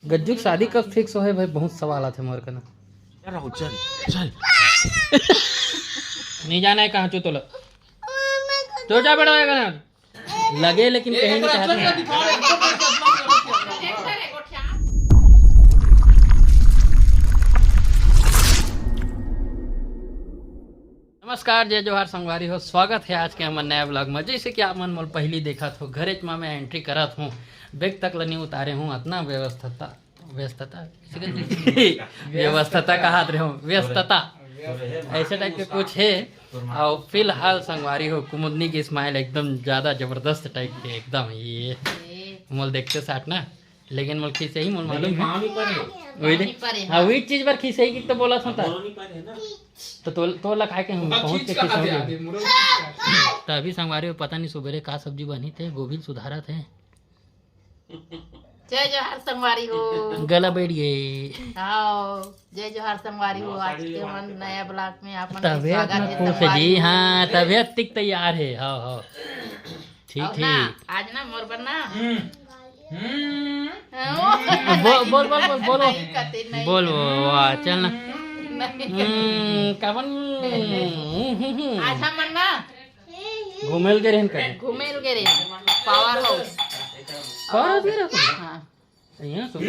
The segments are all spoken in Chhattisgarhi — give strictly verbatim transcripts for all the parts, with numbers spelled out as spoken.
गज्जू के शादी कब फिक्स होहे भाई, बहुत सवाल आथे मोर कना। चल राहुल, चल, चल। नहीं जाना है कहाँ चो तोला। तो जा बेटा, ये करना। लगे लेकिन कहीं नहीं चाहते। नमस्कार, जय जोहार संगवारी हो, स्वागत है आज के हमर नया ब्लॉग में। जैसे कि आप मन मोल पहली देखत हो, घरेच मा मैं एंट्री करत हूँ, बैग तक ल नहीं उतारे हूँ, अतना व्यवस्थता, व्यस्तता, व्यवस्थता कहत रहे हूँ, व्यस्तता, ऐसे टाइप के कुछ है। और फिलहाल संगवारी हो, कुमुदनी की स्माइल एकदम ज्यादा जबरदस्त टाइप के, एकदम ये मोल देखते साट ना, लेकिन मोल खींचे ही, मोल मालूम है। वही दे। हाँ, वही चीज पर खींचे ही तो बोला था। तो तो तो लखाए के हम पहुंच के खींचे ही। तो अभी संगवारी हो, पता नहीं सुबेरे का सब्जी बनी थे, गोभी सुधारा थे। जय जोहार संगवारी हो। गला बैठ गए। हाँ, जय जोहार संगवारी हो। आज के मन नया ब्लॉग में आप मन के तबियत स्वागत ना है खुश है संगवारी जी। हो। हाँ, तबियत तिक तैयार है। हाँ, हाँ। ठीक, और ना, ठीक। आज ना मोर बर ना। हम्म। हम्म। हाँ, वो बोल, बोल, बोल, बोलो। नहीं, कते नहीं। बोल, वो, वाह, चल ना। नहीं। हम्म, कावन। आज हमन ना घूमेल गे रहन कहीं। घूमेल गे रहन। Power house. पावर हाउस गे रहन? हाँ। यहाँ सुन।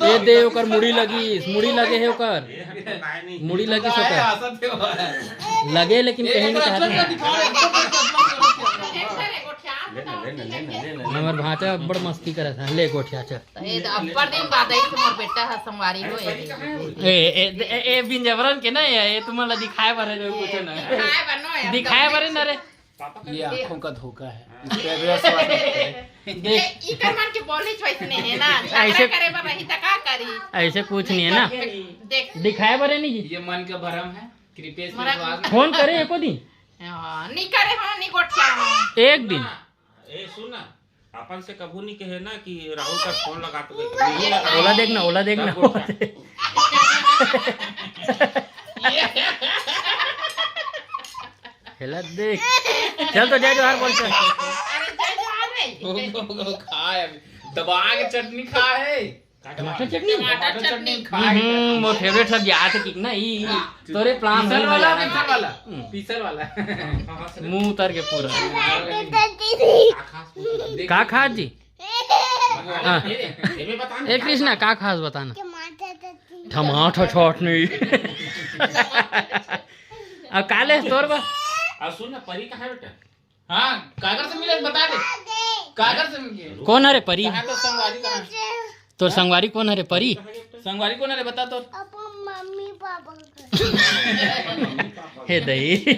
ये दे, ओकर मुड़ी लगी, मुड़ी लगे है ओकर। मुड़ी लगी ओकर। लगे लेकिन कहीं नहीं चाहते। हमर भांचा बड़ मस्ती करत है। ले गोठिया, चल। ए, तो अब्बड़ दिन बाद आई मोर बेटा ह संगवारी हो। ए, ए, ए, ए, बिंजबरन के ना, ए, ए, तुमन ला दिखाए बर है, जो कुछ ना। दिखाए बर नो, ए, दिखाए बर ना रे। ये आंखों का धोखा है। इस पे अभी विश्वास मत करें। देख। इकर मन के बोली choice नहीं है ना, झगड़ा ऐसे करे बर रही त का करी? ऐसे कुछ नहीं है ना। देख। दिखाए बर नहीं जी। ये मन का भरम है, कृपेश विश्वास मत। फोन करे एको दिन। हाँ, नहीं करे हो, नहीं गोठिया हो। एक दिन। ए, सुन ना, अपन से कभू नहीं कहे ना कि राहुल का फोन लगा तो देख। ओला देख ना, ओला देख ना। हेला देख। चल तो जय जोहार बोल, चल। अरे जय जोहार रे। वो, वो, वो खाए अभी। दबा के चटनी खाए। टमाटर चटनी? टमाटर चटनी खाए। हम्म, मोर favourite सब्जी आथे कि ना, ई, ई, हाँ। तोरे plan पीसल वाला, पीसल वाला। हम्म। पीसल वाला। मुंह उतर के पूरा। का खास जी? हाँ। ए कृष्णा, का खास बताना? टमाटर चटनी। अब काले तोर बा। अब सुन ना, परी कहाँ है बेटा? हाँ, काकर से मिले, बता दे। काकर से मिले? कौन हरे परी? कहाँ तो संगवारी कहाँ? तोर संगवारी कौन हरे परी? संगवारी कौन हरे, बता तो। अपन मम्मी पापा घर। हे दई। सब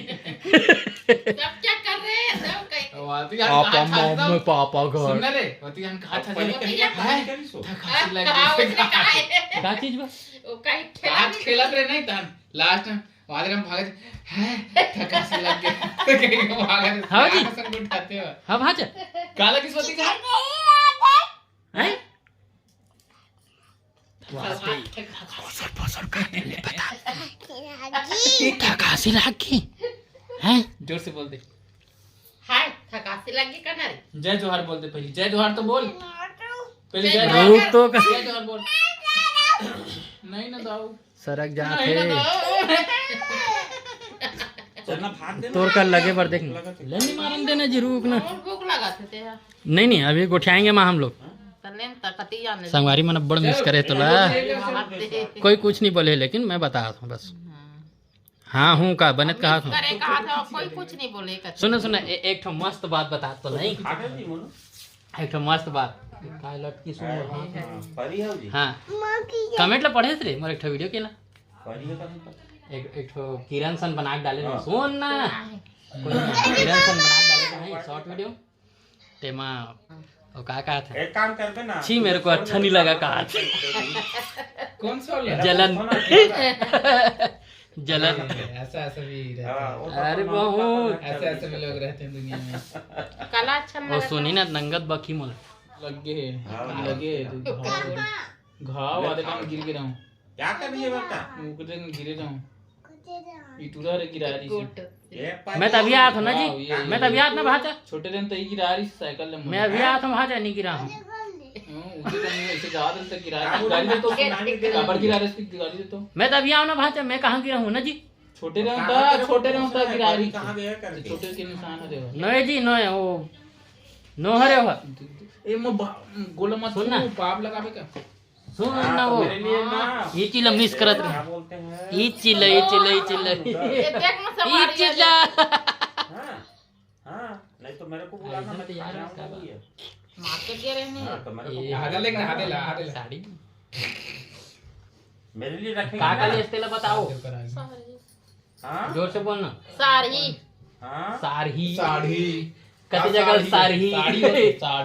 क्या कर रहे हैं, सब कहीं। पापा, मम्मी पापा घर। सुन ना रे, वती हम कहा था, थकासी लग गई। का चीज बा? वो कहीं खेला खेलत रहे नहीं तन। Last में वादरे में भागत, हैं, थकासी लग गई। तो कहीं को भागत, हाँ जी। आसन को उठाते हो। हाँ, भांचा। काला किस वती का? हैं? वाह, थकासी। फसर, फसर कर ले, बता। थकासी लग गई। हैं? जोर से बोल दे। हाय, थकासी लग गई कना रे? जय जोहार बोल दे पहले। जय जोहार तो बोल। पहले जय जोहार। रुक तो कर। जय जोहार बोल। नहीं ना दाऊ। सरक जात हे। चलना भाग देना। तोर कर लगे बर देख। लगा तो। ले नहीं मारन देना जी, रुक ना। और भूख लगा थे तेरा। नहीं, नहीं, अभी गोठियाएंगे माँ हम लोग। तो ले न, त कती जाने दे। संगवारी मन बड़ miss करे तोला। बाप रे। कोई कुछ नहीं बोले, लेकिन मैं बता रहा हूँ बस। हम्म। हाँ हूँ का, बने त कहा था। करे कहा था, कोई कुछ नहीं बोले, कती। सुनो, सुनो, ए-, एक ठो मस्त बात बता तो नहीं। खाटा जी मोनो। एक ठो मस्त बात। का लटकी सुन लो, हाँ। हाँ, परी हो जी। हाँ। Comment ला पढ़े रे, मोर एक ठो video के ला। परी हो का? एक, एक ठो किरण सन बना के डाले रहे। हाँ। सुन ना। कोई किरण सन बना के डाले रहे, short video। तेमा, वो का कहा था? एक काम करबे ना। छी, मेरे को अच्छा नहीं लगा कहा था। कौन सा वाला? जलन। जलन। ऐसा, ऐसा भी रहता है। हाँ, वो तो अरे अपना बहुत। अपना ऐसे, ऐसे भी लोग रहते हैं दुनिया में। कला अच्छा नहीं वो लगता। सुनी ना, नंगत बकी मोला। लग गए, हाँ। लगे, तू घाव, घाव वाले काम गिर गिरा हूँ। क्या कर रही है बेटा? वो कुछ दिन गिरे रहा हूँ। ये टूरा रे गिरा रही है। ये मैं तभी आया था ना जी। हाँ, ये, मैं ये, तभी आया था ना, भांचा। छोटे दिन तो ये गिरा रही साइकिल ले मैं अभी आया था, भांचा, नहीं गिरा हूँ। ऐसे जात रहे तो गिरा, गिरा दे तो। काबर गिरा रहे, गिरा दे तो। मैं तो अभी आऊँ ना भांचा, मैं कहाँ गिरा हूँ ना जी? छोटे रहे होता, छोटे रहे होता, गिरा रही। कहाँ गया करके? छोटे के निशान है, देखो। नोए जी, नोए, वो नोहरे हो। ए, मो बा-, गोला मत सुन ना। छू, पाप लगावे का। सुन ना, वो मेरे लिए ना, ये चीज मिस करत रहे। ये चीज, ये चीज, ये चीज। ये देख ना, ये चीज। हाँ, हाँ, नहीं तो मेरे को बुलाना, मैं तो यार, खाना का भी है। मार के दे रहे हैं। हाँ, तो मेरे को ये हाथ ले, हाथ ले, हाथ ले। साड़ी। मेरे लिए रखेगा काका ना? ले, तेला बताओ। हाँ? जोर से बोलना। सारही। हाँ? सारही। साड़ी। कते जगह सारही। साड़ी।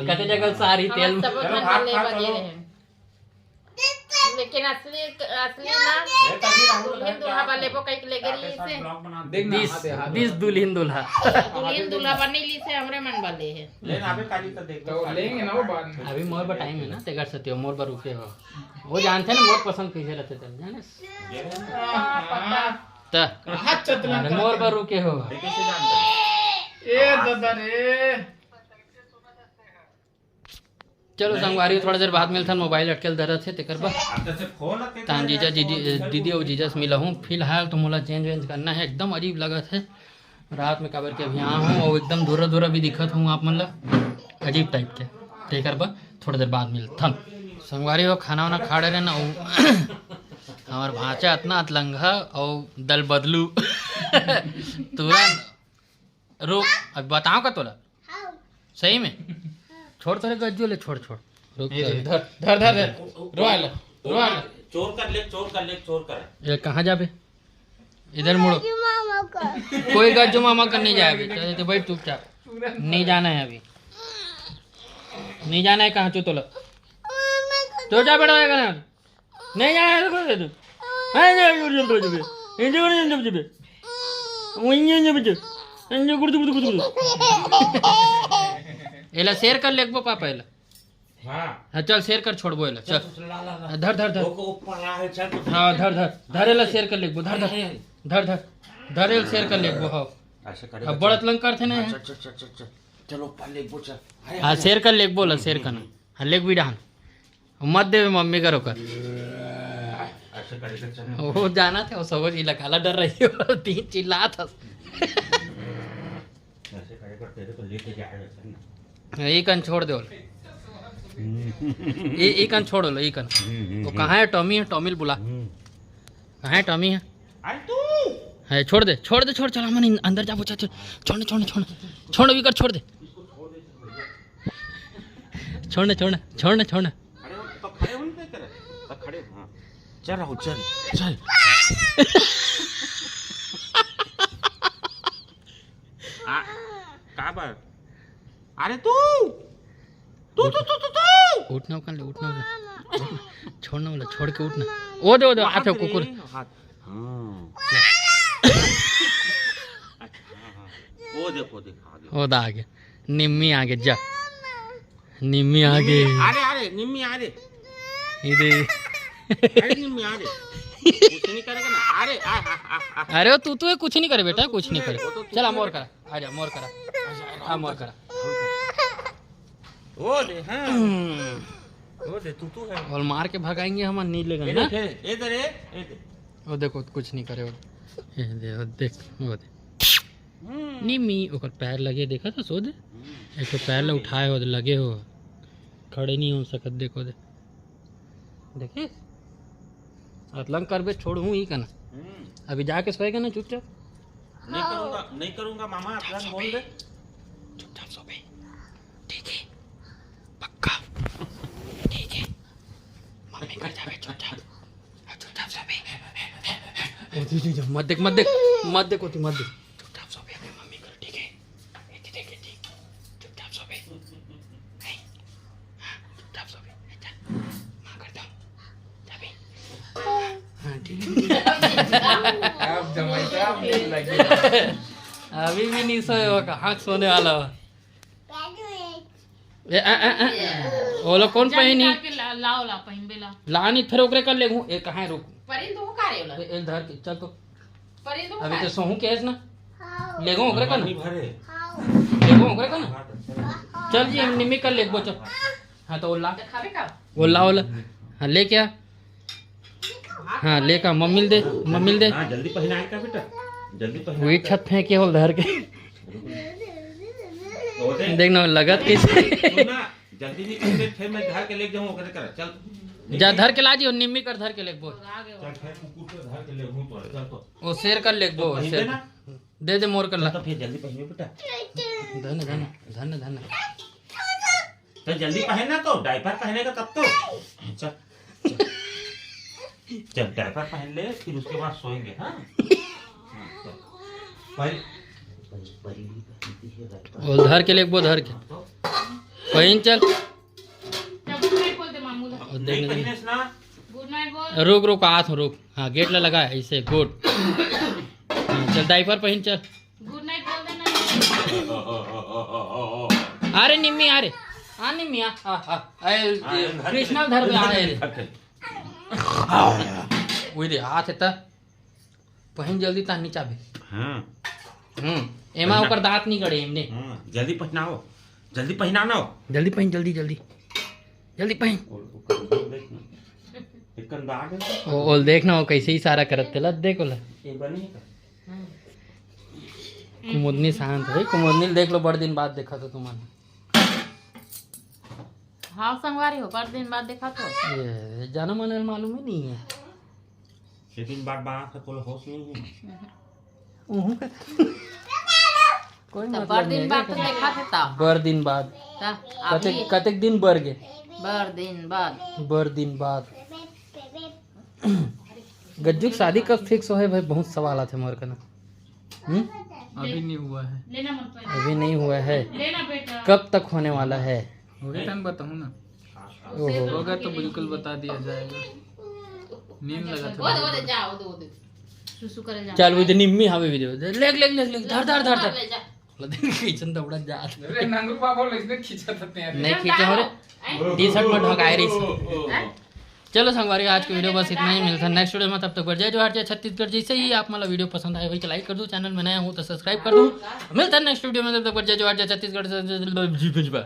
कते जगह सारही तेल। सब खान ले बजे रहे। लेकिन असली, असली ना, दुल्हन दुल्हा वाले वो कहीं लेके रही से। देख ना, बीस, हाथ दे, हाथ दे। बीस दुल्हन दुल्हा। दुल्हन दुल्हा बनी ली से हमरे मन वाले है। ले ना, अबे काली तो देख। तो लेंगे ना वो बाद में। अभी मोर पर टाइम है ना, तेकर सत्य मोर पर रुके हो। वो जानते ना मोर पसंद कैसे रहते थे, जाने? ये हाँ, पता। त हाथ चतला अरे, मोर बर रुके हो। ए दादा रे। चलो संगवारी, थोड़ा देर बाद मिलथन, मोबाइल अटकल धरत हे तेकर बर। तान जीजा, दीदी, दीदी अउ जीजा से मिला हूँ। फिलहाल तो मोला चेंज वेंज करना है, एकदम अजीब लगत है। रात में काबर के अभी आ हूँ अउ एकदम धुरा धुरा भी दिखत हूँ आप मन ला, अजीब टाइप के। तेकर बर थोड़ा देर बाद मिलथन। संगवारी हो, खाना वाना खा डरे ना, अउ हमर भांचा अतना अतलंगा अउ दल बदलू। तुरंत रुक, अब बताओ का तोला? सही में? छोड़ तोरे गज्जू ले, छोड़, छोड़। रुक, ये धर, धर, धर, धर। रोआ ले, रोआ ले। चोर कर ले, चोर कर ले, चोर कर। ये कहाँ जाबे? इधर मुड़ो। गज्जू मामा का। कोई गज्जू मामा का नहीं जाए अभी। चल, तो बैठ चुपचाप। नहीं जाना है अभी। नहीं जाना है कहाँ चो तोला। मामा का तो जा बेटा, ये करना। नहीं जाना है तो कर दे तू। हाँ, जा, जा, जा, जा, जा। ये जा, जा, जा, जा। वहीं जा, जा, जा। ये जा, गुड़, गुड़, गुड़, गुड़। एला share कर लेगबो पापा एला। हाँ। हाँ, चल, share कर, छोड़बो एला, चल। चल, ला, ला, ला। धर, धर, धर। ओको ऊपर आ है, चल, तो हाँ, धर, धर। धर एला, share कर लेगबो, धर, धर। नहीं, नहीं। धर, धर। धर एला, share कर लेगबो, हाँ। ऐसे करेगा, अब बड़त चल। लंग करथे ना, हाँ, हैं? चल, चल, चल, चल, चल। चलो, ऊपर लेगबो, चल। अरे, हाँ, अरे। Share कर लेगबो ला, share करना। हाँ, लेग भी डाहन। मत देवे मम्मी करो कर। ऐसे करेगा, चल। वो जाना था, वो समझ इला काला डर रही हो, तीन चिल्लात हस। ऐसे करेगा, तेरे को लेके जाएगा, चल ना। ये कन छोड़ दे। हम्म। ये, ये कन छोड़ लो, ये कन। हम्म, हम्म, वो हम्म। कहाँ है टॉमी? है, टॉमी ल बुला। हम्म। कहाँ है टॉमी? है। अरे तू। है, छोड़ दे, छोड़ दे, छोड़, चल, हमन अंदर जाबो, चल, चल। छोड़ ना, छोड़ ना, छोड़ ना। छोड़ ना, विकर, छोड़ दे। छोड़ ना, छोड़ ना, छोड़ ना, छोड़ ना। अरे वो तो खड़े हो नहीं तेरे, तो खड़े हो, हाँ। चल राहुल, चल, चल। आ, का बात? अरे तू, तू, उठ। तू, तू, तू, तू। उठ ना, उठ ना, उठ ना। उठ ना। छोड़ ना बोला, छोड़ के उठ ना। ओ दे, ओ दे, वो हाथ हाथ है, रे, कुकुर। हाथ। हाँ। अच्छा, हाँ, हाँ। वो देखो, देखो, आ गया। ओ दा आ गया। निम्मी आ गया, जा। निम्मी आ गए। अरे, अरे, निम्मी आ रे। ये दे। अरे, निम्मी आ रे। कुछ नहीं करेगा ना। अरे, आ, आ, आ, आ। अरे, वो तू, तू कुछ नहीं करे बेटा, कुछ नहीं करे। वो तो तू चल, आ, मोर करा। आ जा, मोर करा। आ, मोर करा। वो दे, हाँ। वो दे, तू, तू है। और मार के भगाएंगे हम, नहीं लेगा ये ना। देख, ये दे रे, ये दे। वो देखो, कुछ नहीं करे वो। ये दे, वो देख, वो दे। हम्म। निम्मी, ओकर पैर लगे, देखा तो सोध। हम्म। एक तो पैर ला उठाए हो, लगे हो। खड़े नहीं हो सकत, देखो दे। देखिस? अतलंग करबे, छोड़हूँ ही कना। हम्म। अभी जाके सोएगा ना चुपचाप? नहीं करूँगा, नहीं करूँगा मामा, अतलंग बोल दे। चुपचाप सो बे। ठीक है? पक्का? ठीक है? मम्मी कर जाबे चुपचाप। चुपचाप सो बे। ओ, जी, जी, जी, मत देख, मत देख, मत देख, ओती मत देख। चुपचाप सो बे, अपनी मम्मी कर, ठीक है? एती देख, एती। चुपचाप सो बे। नहीं। हाँ, चुपचाप सो बे। जा। माँ कर दो। जा बे। हाँ, ठीक है। अब जमाई का लगे। अभी भी नहीं सोए हो, कहाँ सोने वाला हो? ए, ए, ए, ए। ओला कौन जा पहिनी? निकाल के ला, लाओ ला, पहिनबे ला। लानी, फिर ओकरे कर लेगू। ए, कहाँ है, रुक। परिन तो वो का रे ओला? ए, ए, धर के, चल तो। परिन तो वो अभी का तो रे? सोहू के है ना? हाँ। लेगो ओकरे कर ना? पानी भरे। हाँ। लेगो ओकरे कर ना? हाँ, तो चल। चल जी, हम निम्मी कर लेगबो, चल। हाँ, तो ओला। तो खाबे का? ओला, ओला। हाँ, लेके आ। हाँ, लेके आ, मम्मी ल दे, मम्मी ल दे। हाँ, जल्दी पहिनाए का बेटा, जल्दी पहिनाए वही का। छत फेंके हो धर के। ओदे। देख ना, लगत कैसे। सुन ना, जल्दी नहीं करते, फिर मैं धर के ले जाऊँ, ओकरे करा। चल। जा, धर के ला जी, निम्मी कर धर के ले, बोल। चल, फिर कुकुर के धर के ले, हूँ तो, चल तो। ओ, शेर कर ले, तो बोल, पहिन शेर दे ना। कर। दे दे, मोर कर ला। तो फिर जल्दी पहिने बेटा। धन, धन, धन, धन। तो जल्दी पहन ना, तो डायपर पहनेगा तब तो। चल, चल। चल, डायपर पहन ले, फिर उसके बाद सोएंगे, हाँ? हाँ, तो पहले वो धर के ले, वो धर के। हाँ, तो पहिन चल। चल, गुड नाइट बोल दे मामू ला। वो देख नहीं ले। पहिने से ना। गुड नाइट बोल। रुक, रुक, आत हूँ, रुक। हाँ, गेट ला लगा है, ऐसे, गुड। हाँ, चल, डायपर पहिन, चल। गुड नाइट बोल देना। अरे निम्मी, अरे। हाँ, निम्मी, आ, आ, आ। ए, हाँ, कृष्णा धर के आ, ए। वही दे, हाथ है त। पहिन जल्दी, तान नीचा भी। हाँ। हम्म, एमा पहिना। ओकर दांत नहीं गड़े, एमने। हाँ, जल्दी पहिनाओ। जल्दी पहिनाओ। जल्दी पहिन, जल्दी, जल्दी। जल्दी पहिन। ओ, ओ, ओ, देख ना। एक कंधा आ गया। ओ, ओ, देख ना, वो कैसे इशारा करत तेला, देख ओला। ये बनी का? कुमुदनी शांत है, कुमुदनी देख लो, बड़ दिन बाद देखा था तुमन। हाँ संगवारी हो, बड़ दिन बाद देखा तो। ये जाना माने मालूम ही नहीं है। लेकिन बात बात का तोला होश नहीं है। उहू का। कोई तो मतलब बड़ दिन नहीं बाद है। तो देखा थे ता। बड़ दिन बाद। ता, कतेक, अभी कतेक दिन बर गे? बड़ दिन बाद। बड़ दिन बाद। गज्जू के शादी कब फिक्स होहे भाई, बहुत सवाल आथे मोर कना। हम्म? अभी नहीं हुआ है। अभी नहीं हुआ है। कब तक होने वाला है? होगे तन बताऊँ ना। ओहो। होगा तो बिल्कुल बता दिया जाएगा। नींद लगा था। वो दे, वो दे, जा, वो दे, वो दे। सुसु करे जा। चल, वो जो निम्मी हवे वीडियो। लेग, लेग, लेग, लेग, धर, धर, धर, धर। ले जा। ला देख, कैसन दौड़त जात। अरे, नंगू बाबा लोग इसने खींचा था तेरे। नहीं खींचा हो रे। टी शर्ट में ढकाए रही। हैं? चलो संगवारी, आज की वीडियो बस इतना ही। मिलता है नेक्स्ट वीडियो में, तब तक बर जय जोहार, जय छत्तीसगढ़। जैसे ही आप मतलब वीडियो पसंद आए भाई, लाइक कर दो, चैनल में नया हो तो सब्सक्राइब कर दो। मिलता है नेक्स्ट वीडियो में, तब तक बर जय जोहार, जय छत्तीसगढ़।